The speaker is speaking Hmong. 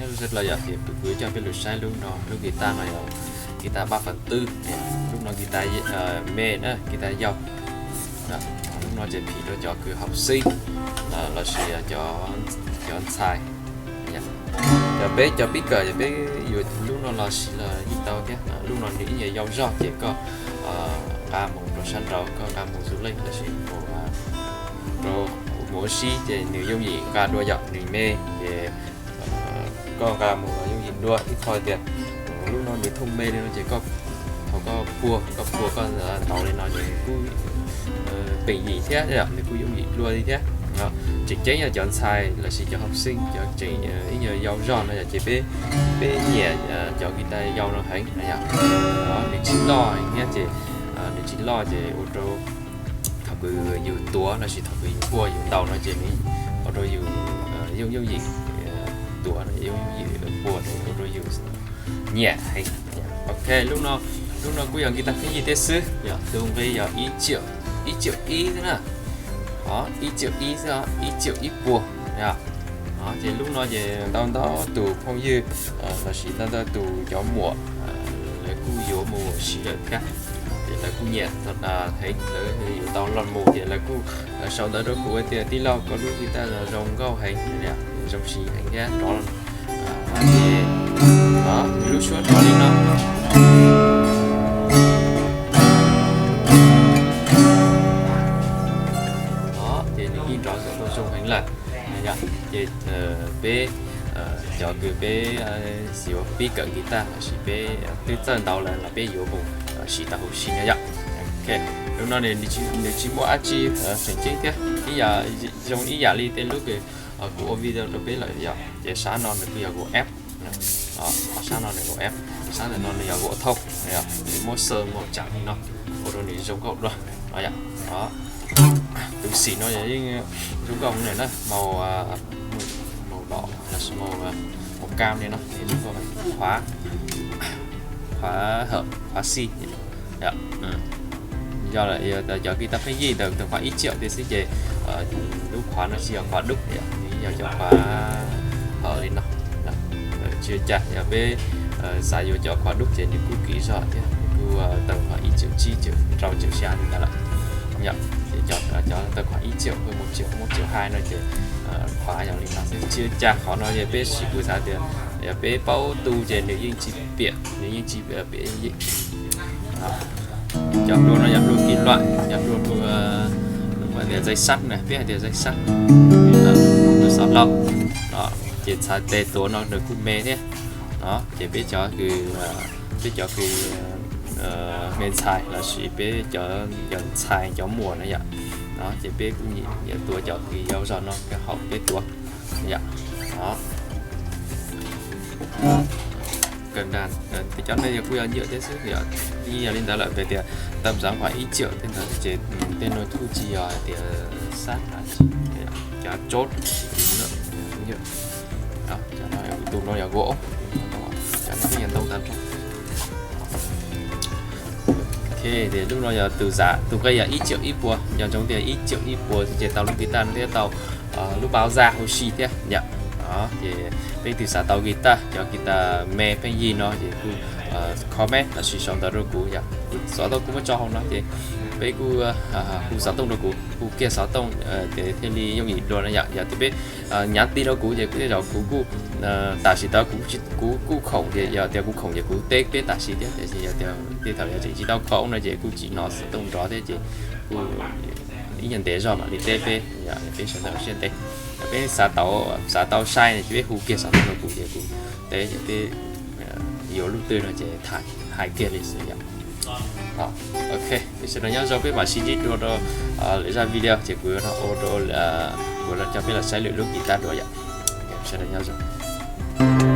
Yog ces kuv coj peb los saib lub no, lub guitar no yog guitar ba feem twb, lub no guitar me na, guitar yau. Lub no ces phim rau cov kws hauv xib lossis cov ntxhais. Cov peb cov pib kawm ces peb yuav lub no los siv los yeej tau thiab. Lub no nws ib nyuag yau zog ces koj nqa mus rau sab nraud, koj nqa mus du lej lossis mus rau mus ua si ces nws yooj yim nqa dua yom, nws me ces koj nqa mus los yooj yim dua. Ib qho tias lub no nws thooj me li no ces koj, thaum koj puag koj puag koj ntaus li no ces nws kuj peem yim thiab, nws kuj yooj yim dua li thiab. Tseem ceeb yog cov ntxhais lossis cov hauv xib, cov tseem ib nyuag yau zog no yom, ces peb, peb nyiam cov guitar yau no heev. Nws tsis loj thiab ces, nws tsis loj ces ua rau thaum kws yus tuav lossis thaum kws yus puag yus ntaus no ces nws ua rau yus yooj yooj yim tuav, yooj yooj yim puag, ua rau yus nyiam heev. Ok, lub no, lub no kuj yog guitar pheej yig thiab xwb, yog tus nqi yog ib triệu ib xwb na. Ib triệu ib xwb, ib triệu ib puas. Ces lub no ces ntau ntau tus phooj ywg lossis ntau ntau tus cov muam lawv kuj yuav mus siv lawm thiab. Ces lawv kuj nyiam heev, lawv yuav tau los mus ces lawv kuj sau ntawv rau kuv tias tij laug koj lub guitar zoo nkauj heev, zoo siv heev thiab rov ces lub suab rov li no. Ces nws yeej rov tau zoo heev lawm. Ces peb cov kws peb yuav pib kawm guitar lossis peb twb txawj ntaus lawm los peb yuav mus siv tau huv si no yom. Lub no nws tsis muaj dab tsi tseem ceeb thiab, ib yam, zoo ib yam li tej lub kws kuv ua video rau peb lawm yom. Ces sab no nws kuj yog gauv ép, sab no nws gauv ép, sab ntawm no nws yog gauv thauj, nws muab xaws màu trắng li no, ua rau nws zoo nkauj dua. Tus xim no yeej zoo nkauj heev na, màu, màu đỏ lossis màu, màu cam li no, qhuav, qhuav hawm qhuav xij. Yog cov guitar pheej yig ntawm tus qhuav ib triệu thiab xwb ces lub qhuav no tsis yog qhuav dub, nws yog cov qhuav hawm li no. Tsis ua cas, yog peb xav yuav cov qhuav dub ces nws kuj kim zog thiab, nws kuj tawm qhuav ib triệu tsib, triệu rau, triệu xya li ntawd lawm. Ces cov tawm qhuav ib triệu, muaj triệu, muaj triệu hai no ces qhuav yog li no xwb. Tsis ua cas, qhov no yog peb siv, kuv xav tias yog peb paub tu ces nws yeej tsis piam, nws yeej tsis piam yooj yim. Cov hlua no yog hlua kim luam, yog hlua, hlua tias dây sắt na, peb hais tias dây sắt, hlua xov laug. Ces txhais tes tuav no nws kuj me thiab. Ces peb cov kws, peb cov kws me ntxhais lossis peb cov ntxhais cov muam na yom, ces peb kuj nyiam tuav cov kws yau zog no rau hauv peb tuav yom. Cov no kuj yog nyuam thiab xwb yom. Yog li ntawd lawm peb tias tau zam qhuav ib triệu tej ntawd ces tej no kuj tsis yog hais tias sab, cov chốt, cov no tus no yog gauv, cov no yog ntoo tag nrho. Ok, ces lub no yog tus zam, tus nqi yog ib triệu ib puas, yog zoo tias ib triệu ib puas ces tau lub guitar no thiab tau lub bao da huv si thiab yom. Ces peb twg xav tau guitar, cov guitar me pheej yig no ces kuj comment lossis sau ntawv rau kuv yom. Kuv xov tooj kuj muab tso hauv no ces peb kuj hu xov tooj rau kuv, hu kiag xov tooj ces thiaj li yooj yim dua no yom. Yog tias peb nhắn tin rau kuv ces kuv tej zaum kuv kuj tam sim ntawd kuv kuj khoom ces yog tias kuv khoom ces kuv teb peb tam sim thiab, tiam sis yog tias tej thaum yog tseem tsis tau khoom no ces kuj tsis hnov xov tooj nrov thiab ces kuj ib nyuag ntev zog mam li teb peb, peb sawv daws siab ntev. Peb xav tau, xav tau sai no ces peb hu kiag xov tooj rau kuv ces kuv teb ces peb yuav lub twg no ces tham hais kiag li xwb yom. Ok, peb sawv daws nyob zoo, peb mam sib ntsib dua rau lwm zaj video ces kuv yuav ua rau, kuv los coj peb los saib lwm lub guitar dua yom. Sawv daws nyob zoo.